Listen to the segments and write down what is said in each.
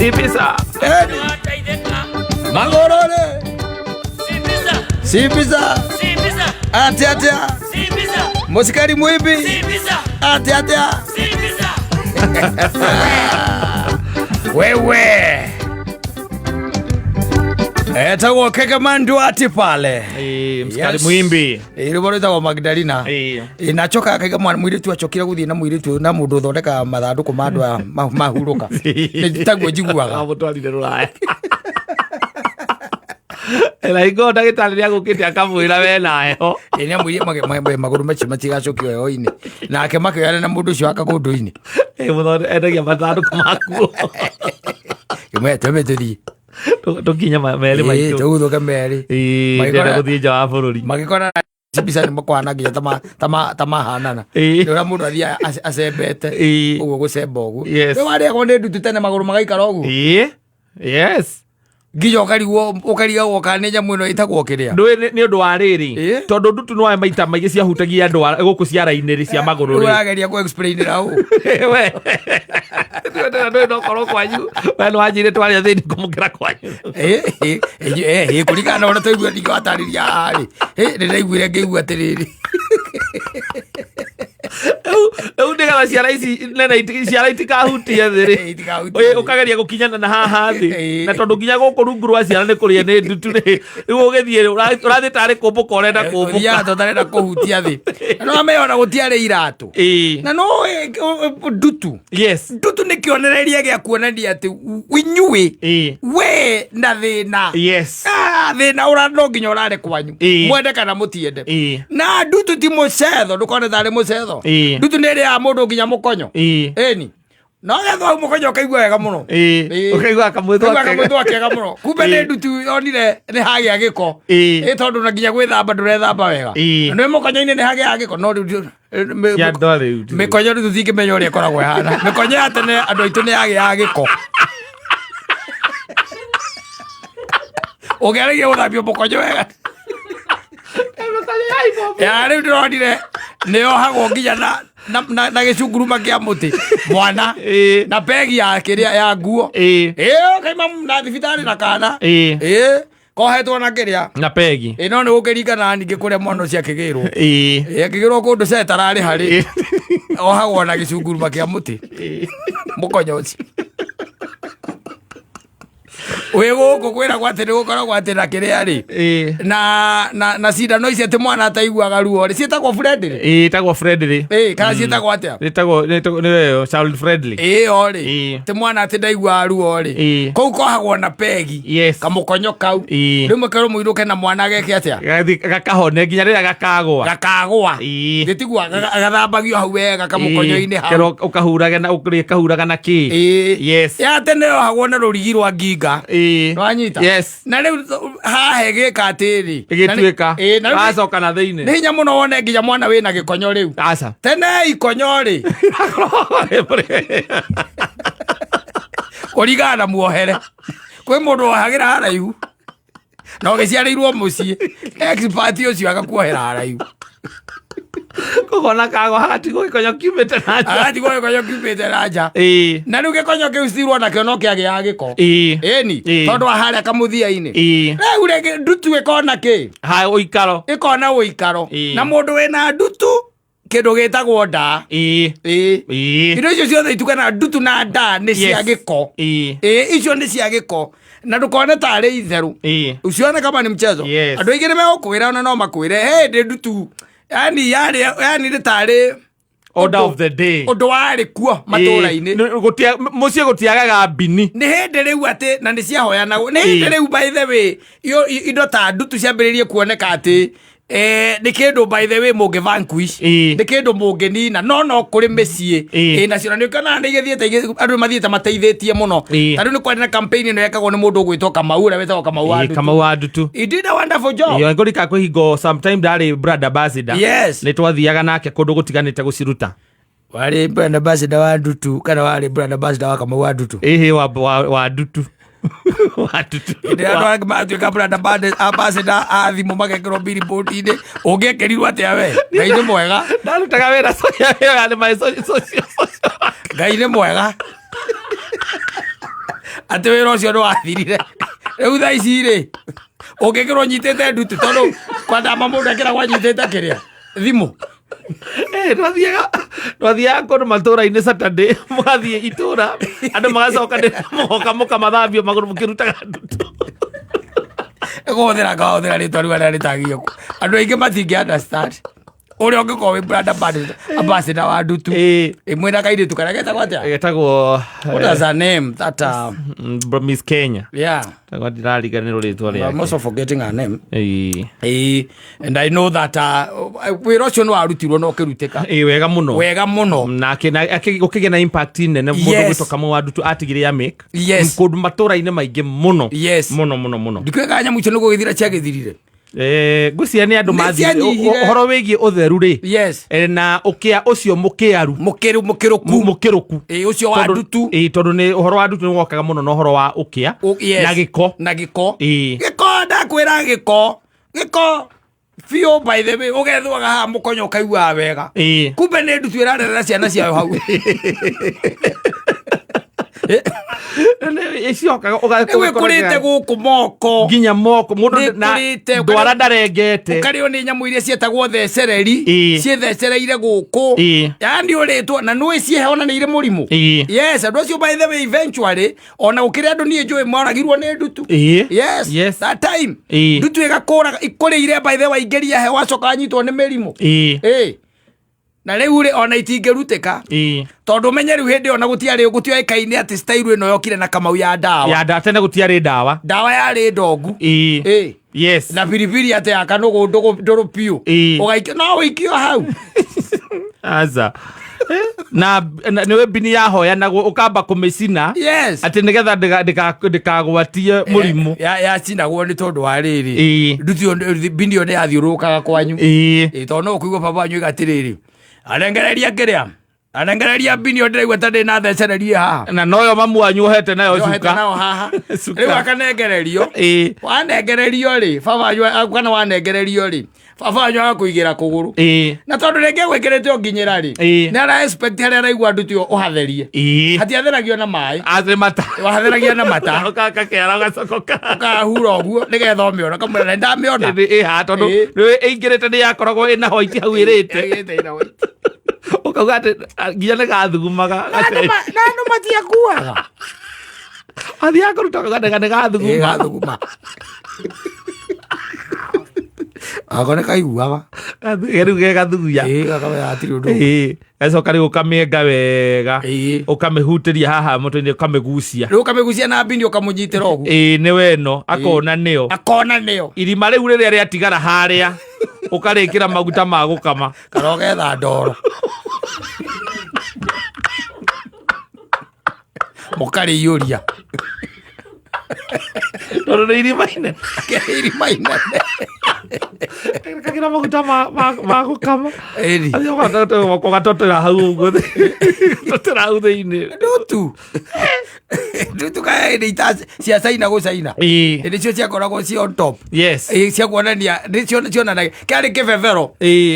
Sibisa. Eni. Magũrũ rĩ. Sibisa. Atĩa atĩa. Mũcikari mũimbi. Atĩa atĩa. Wewe. Etagwo Kegemandu ati pale. Eh, msikari Yes. muimbi. Ĩ, rwĩmbo rwĩtagwo Magdalena. Eh. Ĩ, na acoka akaiga mwana mũirĩtu acokire gũthiĩ na mũirĩtu na mũndũ ũthondekaga mathandũkũ ma andũ aya mahurũka. Nĩ taguo njiguaga. Amũtwarire rũraya. Na hingo ndagĩtarĩ nĩagũkĩte akamwĩra we na heho. Ĩ, nĩ amwĩrire magũrũ macio matigacokio heho-inĩ. Nake makĩoyana na mũndũ ũcio wa kagũndũ-inĩ. Eh, endagia mathandũkũ makuo. Kĩmwe twembe tũthiĩ. Tũkinye merĩ Ĩ, maitũ. tũguthũke merĩ. Ĩĩ, ndĩrenda gũthiĩ nja wa bũrũri. Magĩkora mbica nĩ makwana nginya ta mahanana. Ĩĩ. Nĩ ũrĩa mũndũ athiaga acembete. Ĩĩ. Ũguo gũcemba ũguo. Yes. Rĩu warĩagwo nĩ ndutu tene magũrũ magaikara ũguo. Ĩĩ. Yes. Nginya ũkarigwo ũkarigagwo kana nĩ nyamũ ĩno ĩtagwo kĩrĩa. Ndũĩ nĩ ũndũ wa rĩrĩ Ĩĩ. tondũ ndutu nĩwae maita maingĩ ciahutagia andũ gũkũ ciara-inĩ rĩ cia magũrũ rĩ Ũrageria kũ explain ra ũũ. we ndũĩ no korwo kwanyu we nĩ wanjĩire twarĩa thĩni kũmũkĩra kwanyu. Ĩ, ĩ, ĩ, ĩ, ĩ, kũringana na ũrĩa twaigua ningĩ watarĩria haha rĩ. Ĩ, nĩ ndaiguire ngĩigua atĩrĩrĩ. Rĩu nĩgetha ciara ici nene ciara itikahutie thĩ rĩ. Ĩ, itikahutie thĩ. Ũkageria gũkinyana na haha thĩ. Ĩ. Na tondũ nginya gũkũ rungu rwa ciara nĩ kũrĩa nĩ ndutu rĩ. Rĩu ũgĩthiĩ ũrathiĩ tarĩ kũmbũka ũrenda kũmbũka. Ũthiaga ta ũtarenda kũhutia thĩ. Na no amenya ona gũtiarĩ iratũ. Ĩ. Na no ndutu. Yes. Ndutu nĩ kĩonereria gĩa kuonania atĩ inyuĩ Ĩ. we na thĩna. Yes. Ah, thĩna ũra no nginya ũrare kwanyu. Ĩ. Mwende kana mũtiende. Ĩ. Na ndutu ti mũcetho, ndũkone tarĩ mũcetho. Ĩ. Ndutu nĩ ĩrĩaga mũndũ nginya mũkonyo. Ĩ. Ĩni. No gethwo hau mũkonyo ũkaigua wega mũno. Ĩ. Ĩ. Ũkaigua kamwĩthwa Kaigua kega. kamwĩthwa kega mũno. Kumbe nĩ Ĩ. ndutu onire nĩ hagĩa gĩko. Ĩ. Ĩ tondũ na nginya gwĩthamba ndũrethamba wega. Ĩ. Na nĩ mũkonyo-inĩ nĩ hagĩaga gĩko no rĩu Cia andũ a rĩu. mĩkonyo rĩu tũtingĩmenya ũrĩa ĩkoragwo ĩhana. Mĩkonyo ya tene andũ aitũ nĩ yagĩaga gĩko. Ũngĩaragia gũthambio mũkonyo wega. Ya rĩu ndĩronire nĩ yohagwo nginya na gĩcunguruma kĩa mũtĩ mwana Ĩ. na pegi ya kĩrĩa ya nguo. Ĩ. Ĩ kaima na thibitarĩ na kana. Ĩ. Ĩ kohetwo na kĩrĩa. Na pegi. Ĩ no nĩ gũkĩringana ningĩ kũrĩa mwana ũcio akĩgĩrwo. Ĩ. Ĩ akĩgĩrwo kũndũ cetararĩ harĩ. Ohagwo na gĩcunguruma kĩa mũtĩ. Mũkonyo ũcio. Wĩ gũkũ kwĩragwo atĩ nĩ gũkoragwo atĩ na kĩrĩa rĩ. Ĩ. Na cindano ici atĩ mwana ataiguaga ruo rĩ ciĩtagwo friendly. Ĩ, ĩtagwo friendly. Ĩ kana ciĩtagwo atĩa? Ĩtagwo nĩyo child friendly. Ĩyo rĩ. Ĩ. Atĩ mwana atĩ ndaiguaga ruo rĩ. Ĩ. Kũu kohagwo na pegi. Yes. Kamũkonyo kau. Ĩ. Rĩu mũkerwo mũinũke na mwana ageke atĩa? Gathiĩ gakahone nginya rĩrĩa gakagwa. Gakagwa. Ĩ. Gĩtigua gathambagio hau wega kamũkonyo-inĩ hau. Kerwo ũkahurage na ũkahuraga na kĩ. Ĩ. Yes. Ya tene yohagwo na rũrigi rwa nginga. Ĩ. Nĩwanyita? Yes. Na rĩu haha ĩgĩka atĩrĩ. Ĩgĩtuĩka. Ĩ, na rĩu Wacoka na thĩinĩ. nĩ hinya mũno wone nginya mwana wĩna gĩkonyo rĩu. Aca. Tene ikonyo rĩ kũringana na muohere. Kwĩ mũndũ wohagĩra haraihu. Na ũgĩciarĩirwo mũciĩ. Expert ũcio agakuohera haraihu. Kũgona kagwa hagatigwo gĩkonyo kiumĩte na nja. Agatigwo gĩkonyo kiumĩte na nja. Ĩ. Na rĩu gĩkonyo kĩu cirwo nakĩo no kĩagĩaga gĩko. Ĩ. Ĩni. Ĩ. Tondũ wa harĩa kamũthia-inĩ. Ĩ. Rĩu rĩngĩ ndutu ĩkona kĩ? Ha ũikaro. Ĩkona ũikaro. Ĩ. Na mũndũ wĩna ndutu kĩndũ gĩtagwo nda. Ĩ. Ĩ. Ĩ. Indo icio ciothe itukanaga ndutu na nda nĩ cia Yes. gĩko. Ĩ. Ĩ, icio nĩ cia gĩko. Na ndũkone tarĩ itherũ. Ĩ. Usione kama ni mchezo. Yes. Andũ aingĩ nĩ megũkwĩra ona no makwĩre hey, ndĩ ndutu. Yani yarĩ yani nĩ tarĩ Order of the day. ũndũ warĩ kuo matũũra-inĩ. Ĩ. Mũciĩ gũtiagaga mbini. Nĩ hĩndĩ rĩu atĩ na nĩ ciahoyanagwo. Nĩ hĩndĩ Ĩ. rĩu by the way indo ta ndutu ciambĩrĩirie kuoneka atĩ nĩ kĩndũ by the way mũngĩ vanquish. Ĩ. Nĩ kĩndũ mũngĩnina no no kũrĩ mĩciĩ Ĩ. ĩnacio na nĩ ũkĩonaga nĩ igĩthiĩte andũ nĩ mathiĩte mateithĩtie mũno. Ĩ. Ta rĩu nĩ kwarĩ na campaign ĩno yekagwo nĩ mũndũ ũgwĩtwo Kamau ũrĩa wĩtagwo Kamau wa Ĩ, Ndutu. Kamau wa Ndutu. He did a wonderful job. Ĩyo ngũrika kwĩ hingo sometime ndarĩ brand ambassador. Yes. Nĩ twathiaga nake kũndũ gũtiganĩte gũciruta. Warĩ brand ambassador wa Ndutu kana warĩ brand ambassador wa Kamau wa Ndutu? Ĩhĩ wa Ndutu. Wa Ndutu. Hĩndĩ ĩrĩa andũ angĩ matuĩka brand ambassador a thimũ magekĩrwo billboard-inĩ, ũngĩekĩrirwo atĩa we? Ngai nĩ mwega. Ndarutaga wĩra social, yarĩ my social, social, social. Ngai nĩ mwega. Atĩ wĩra ũcio nĩ wathirire. Rĩu thaa ici rĩ, ũngĩkĩrwo nyitĩte ndutu tondũ kwandama mũndũ ekĩragwo anyitĩte kĩrĩa thimũ. Eh, twathiaga kũndũ matũra-inĩ Saturday, mũgathiĩ itũra, andũ magacokanĩrĩra, mũgoka mũkamathambia magũrũ mũkĩrutaga ndutu. Kũhũthĩra ngahũthĩra rĩtwa rĩu arĩa rĩtagio. Andũ aingĩ matingĩ understand. Ũrĩa ũngĩkorwo wĩ brand ambassador wa ndutu. Ĩmwe na kairĩtu karĩa getagwo atĩa? Getagwo What is her name? That Miss Kenya. Yeah. Tagwa ndirariganĩrwo rĩtwa I'm rĩake. also forgetting her name. Ĩĩ. And I know that wĩra ũcio nĩ warutirwo na ũkĩrutĩka Ĩĩ, wega mũno. Wega mũno. Nake gũkĩgĩa na impact nene mũndũ gwĩtwo Kamau wa Ndutu atigire ya make. Kũndũ matũra-inĩ maingĩ mũno. Mũno mũno mũno. Ndikũĩ kana nyamũ icio nĩ gũgĩthira ciagĩthirire. Ngwĩciria nĩ andũ Nĩ mathire cianyihire. Ũhoro wĩgiĩ ũtheru rĩ, Yes. Na ũkĩa ũcio mũkĩaru. Mũkĩru mũkĩrũku. Mũkĩrũku. Ĩĩ, ũcio wa ndutu. Ĩĩ, tondũ nĩ ũhoro wa ndutu nĩ wokaga mũno na ũhoro wa ũkĩa Yes. na gĩko. Na gĩko. Ĩĩ. Gĩko, ndakwĩra gĩko. Gĩko biũ, by the way, ũgethwaga haha mũkonyo ũkaiguaga wega. Kumbe nĩ ndutu ĩrarerera ciana ciayo hau. Ĩcokaga Rĩu ĩkũrĩte gũkũ moko. Nginya moko mũndũ Nĩ na ĩkũrĩte, ndwara ndarengete. Ũkarĩo nĩ nyamũ iria ciĩtagwo thecereri. Ciĩthecereire gũkũ. Yani ũrĩtwo na nũĩ ciĩhe ona nĩ irĩ mũrimũ. Yes, andũ acio, by the way, eventually ona gũkĩrĩ andũ niĩ njũĩ moragirwo nĩ ndutu. Yes. That time ndutu ĩgakũraga ikũrĩire, by the way, waingĩria he wacoka wanyitwo nĩ mĩrimũ. Ĩĩ. Na rĩu rĩ, ona itingĩrutĩka tondũ ũmenye rĩu hĩndĩ ĩyo na gũtiarĩ gũtioĩkaine atĩ style ĩno yokire na Kamau ya ndawa. Ya nda, tene gũtiarĩ ndawa. Ndawa yarĩ ndongu. Ĩĩ. Na biribiri atĩ ya kanũgũ ndũrũ biũ. Ũgaikio, no ũikio hau. Aca. Na nĩwe mbini yahoyanagwo ũkamba kũmĩcina atĩ nĩgetha ndĩkagwatie mũrimũ. Yacinagwo nĩ tondũ wa rĩrĩ, ndutu ĩyo, mbini ĩyo nĩ yathiũrũrũkaga kwanyu. Ĩĩ, tondũ no ũkũigua baba wanyu oiga atĩrĩrĩ, anengereria kĩrĩa, anengereria mbini ĩyo, ndĩraigua ta ndĩ na thecererie haha. Na noyo mamu wanyu ohete nayo Yohete cuka. nayo haha. Cuka. Rĩu akanengererio. Wanengererio rĩ, baba wanyu kana wanengererio rĩ, baba wanyu agakũigĩra kũgũrũ. Na tondũ rĩngĩ agwĩkĩrĩte o nginyĩra rĩ, nĩ ara expect harĩa araigua ndutu ĩyo ũhatherie. Hatiatheragio na maĩ. Atĩ mata. Wahatheragia na mata. Ũgakakĩara ũgacokoka. Ũkahura ũguo nĩgetha ũmĩona, ũkamwĩra nĩ ndamĩona. Ĩha tondũ nĩ ĩingĩrĩte nĩ yakoragwo ĩna hoiti hau ĩrĩte. Ĩgĩte ĩna white. Ũkauga atĩ nginya nĩ gathugumaga. Na andũ matiakuaga. Athiaga kũruta ũkauga nĩ gathuguma. Ĩ, gathuguma. Ako nĩ kaiguaga. Rĩu ge gathuguya. Ĩ, gakamenya hatirĩ ũndũ. Ĩĩ. Gacoka rĩu ũkamĩenga wega. Ũkamĩhutĩria haha mũtwe-inĩ, ũkamĩgucia. Rĩu ũkamĩgucia na mbini ũkamũnyitĩra ũguo. Ĩĩ, nĩ weno akona nĩyo. Akona nĩyo. Irima rĩu rĩrĩa rĩatigara harĩa ũkarĩkĩra maguta ma gũkama. Kana ũgetha ndoro. Mũkarĩiyũria. Tondũ nĩ irima inene. Irima inene. Kagira maguta ma gũkama. Ĩni. Ũgatotera hau ũguo. Totera hau thĩinĩ. Ndutu. Ndutu kaya ĩndĩ ita cia China gũ China. Ĩndĩ cio ciakoragwo ci on top. Ĩĩ, cia kuonania nĩ cionanagia kĩarĩ kĩbebero.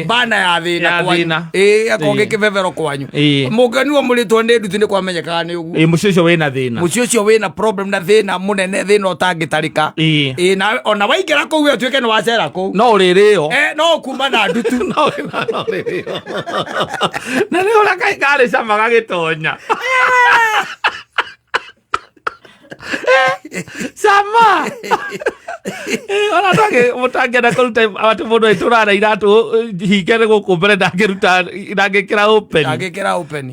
Bana ya thĩna Ya kwanyu. thĩna. Ĩĩ, akorwo gĩ kĩbebero kwanyu. Mũngĩonirwo mũrĩtwo nĩ ndutu nĩ kwamenyekaga nĩ ũguo. Ĩĩ, mũciĩ ũcio wĩna thĩna. Mũciĩ ũcio wĩna problem na thĩna mũnene, thĩna ũtangĩtarĩka. Ĩĩ, na ona waingĩra kũu we ũtuĩke nĩ wacera kũu. No ũrĩrĩo. No ũkuma na ndutu. No ũrĩrĩo. Na nĩ ũrĩa karĩ cama gagĩtonya. Cama. Ona mũtangĩenda kũruta atĩ mũndũ aitũraga na iratũ hinge nĩ gũkũ mbere, ndangĩruta, ndangĩkĩra open. Ndangĩkĩra open.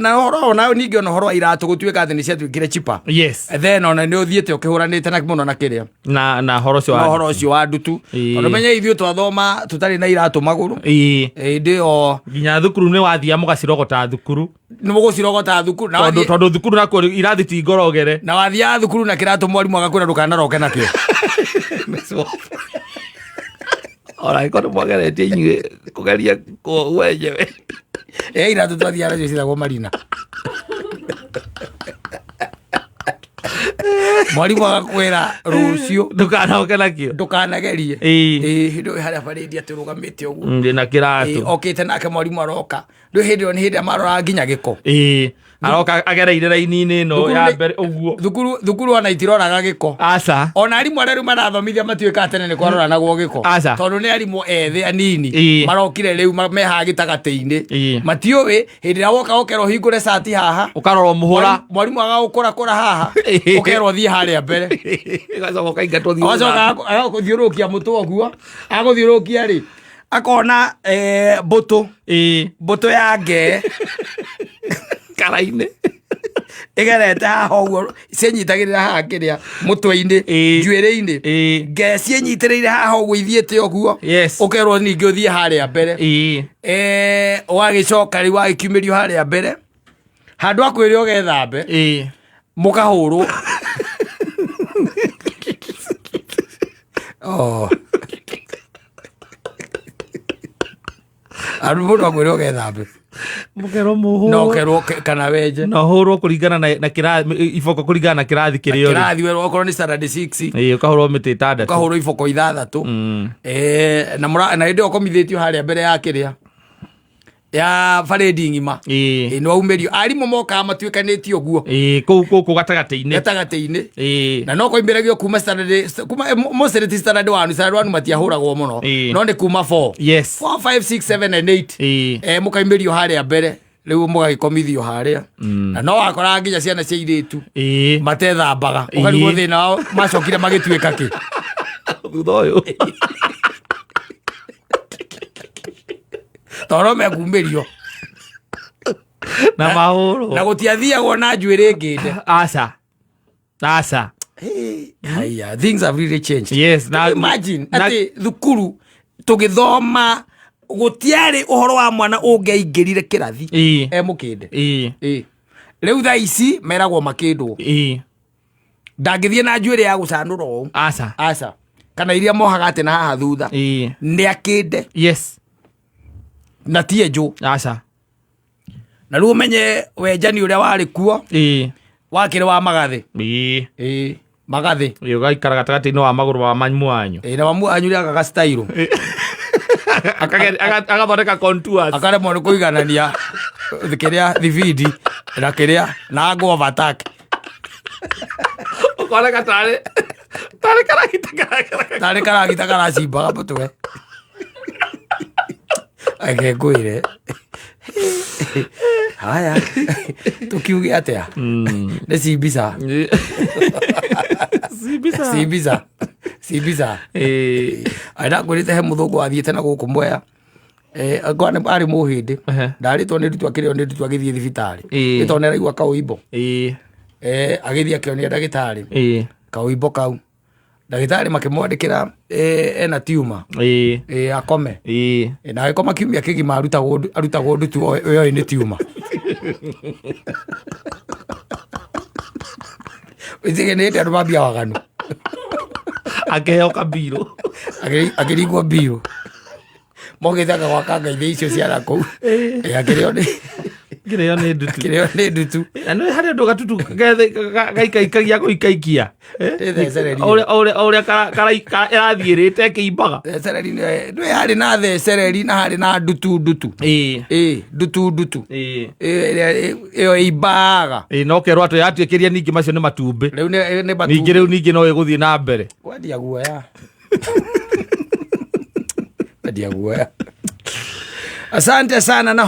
Na ũhoro ona ningĩ ona ũhoro wa iratũ gũtuĩka atĩ nĩ ciatuĩkire cheaper. Then ona nĩ ũthiĩte ũkĩhũranĩte na mũno na kĩrĩa. Na ũhoro ũcio Na wa ũhoro ũcio wa ndutu. Tondũ menye ithuĩ twathoma tũtarĩ na iratũ magũrũ. Hĩndĩ ĩyo Nginya thukuru nĩ wathia mũgacirogota thukuru. Nĩ mũgũcirogota thukuru. Na Tondũ tondũ thukuru nakuo irathi ti ngorogere. Na wathiaga thukuru na kĩratũ, mwarimũ agakwĩra ndũkanaroke nakĩo. Ona angĩkorwo nĩ mwageretie inyuĩ kũgeria wenyewe. Ĩ, iratũ twathiaga nacio ciĩtagwo marina. Mwarimũ agakwĩra rũciũ ndũkanoke nakĩo. Ndũkanagerie. Ĩ, hĩndĩ ĩyo harĩa barĩndi atĩ ũrũgamĩte ũguo. Ndĩ na Ĩ, kĩratũ. okĩte nake mwarimũ aroka. Rĩu hĩndĩ ĩyo nĩ hĩndĩ ĩrĩa maroraga nginya gĩko. Ĩĩ. Aroka agereire raini-inĩ ĩno Thukuru ya mbere ũguo. Thukuru ona itiroraga gĩko. Aca. Ona arimũ arĩa rĩu marathomithia matuĩkaga tene nĩ kwaroranagwo gĩko. Aca. Tondũ nĩ arimũ ethĩ anini marokire rĩu mehaha gĩtagatĩ-inĩ. Matiũĩ hĩndĩ ĩrĩa woka ũkerwo ũhingũre cati haha. Ũkarorwo mũhũra. Mwarimũ agagũkũrakũra haha. Ũkerwo thiĩ harĩa mbere. Ũgacoka ũkaingatwo thiĩ. Agacoka agakũthiũrũrũkia mũtwe ũguo. Agũthiũrũrũkia rĩ akona mbũtũ. Mbũtũ ya ngee. Karainĩ. Ĩgerete haha ũguo ciĩnyitagĩrĩra haha kĩrĩa mũtwe-inĩ, njuĩrĩ-inĩ. Ngee ciĩnyitĩrĩire haha ũguo ithiĩte ũguo. Yes. Ũkerwo ningĩ ũthiĩ harĩa mbere. Ũgagĩcoka rĩu wagĩkiumĩrio harĩa mbere. Handũ ha kwĩrwo ũgethambe. Mũkahũrwo. Oh. Andũ mũndũ akwĩrwo ũgethambe. Mũkerwo mũhũrwo. No ũkerwo kana wenje. Na ũhũrwo kũringana na iboko kũringana na kĩrathi kĩrĩa ũrĩ. Kĩrathi werwo okorwo nĩ standard 6. Ũkahũrwo mĩtĩ 6. Ũkahũrwo iboko 6. Na hĩndĩ ĩyo ũkomithĩtio harĩa mbere ya kĩrĩa. Ya parade ng'ima. Nĩ waumĩrio. Arimũ mokaga matuĩkanĩtie ũguo. Kũu gũkũ gatagatĩ-inĩ. Gatagatĩ-inĩ. Na no koimbĩragio kuma standard, kuma, mostly ti standard 1, standard 1 matiahũragwo mũno. No nĩ kuma 4. Yes. 4, 5, 6, 7 and 8. Mũkaimbĩrio harĩa mbere. Rĩu mũgagĩkomithio harĩa. Na no wakoraga nginya ciana cia airĩtu. Matethambaga. Ũkarigwo thĩna wao macokire magĩtuĩka kĩ. Thutha ũyũ. Tondũ mekumĩrio. Na mahũrwo. Na gũtiathiagwo na njuĩrĩ ngĩnde. Aca. Aca. Hey, haya, things have really changed. Yes, na imagine atĩ thukuru tũgĩthoma gũtiarĩ ũhoro wa mwana ũngĩaingĩrire kĩrathi e mũkĩnde. Rĩu thaa ici meragwo makĩndwo. Ndangĩthiĩ na njuĩrĩ ya gũcanũra ũũ. Aca. Aca. Kana iria mohaga atĩ na haha thutha. Nĩ akĩnde. Yes. Na ti enjũ. Aca. Na rĩu ũmenye wenjani ũrĩa warĩ kuo. Wakĩrĩ wa magathĩ. Magathĩ. Ũgaikara gatagatĩ-inĩ wa magũrũ wa mamu wanyu. Na mamu wanyu rĩ agaga style. Agathondeka contours. Akaremwo nĩ kũiganania kĩrĩa thibindi na kĩrĩa na angle of attack. Ũkoneka tarĩ karagita karagita. Tarĩ karagita karacimbaga mũtwe. Reke ngwĩre. Haya, tũkiuge atĩa? Nĩ cimbica. Cimbica. Cimbica. Cimbica. Ndakwĩrĩte he mũthũngũ wathiĩte na gũkũ Mwea. Arĩ mũhĩndĩ. Ndarĩtwo nĩ ndutu akĩrĩo nĩ ndutu agĩthiĩ thibitarĩ. Nĩ tondũ nĩ araigua kaũimbo. Agĩthiĩ akĩonia ndagĩtarĩ. Kaũimbo kau. Ndagĩtarĩ makĩmwandĩkĩra, ena tumor. Akome. Na agĩkoma kiumia kĩgima arutagwo ndutu oĩ nĩ tumor. Wĩtige nĩ hĩndĩ andũ mambia waganu. Akĩheo kabirũ. Akĩringwo mbirũ. Mokĩte akagwaka ngaithĩ icio ciara kũu. Akĩrĩo nĩ Kĩrĩo nĩ ndutu. Kĩrĩo nĩ ndutu. Na nĩ harĩ ũndũ gatutu gaikaikagia gũikaikia. Nĩ thecereri. Ũrĩa ĩrathiĩrĩte ĩkĩimbaga. Thecereri nĩ harĩ na thecereri na harĩ na ndutu ndutu. Ndutu ndutu. Ĩyo ĩimbaga. No kerwo atĩ yatuĩkĩria ningĩ macio nĩ matumbĩ. Rĩu nĩ matumbĩ. Ningĩ rĩu ningĩ no ĩgũthiĩ na mbere. Kwendia guoya. Kwendia guoya. Asante sana na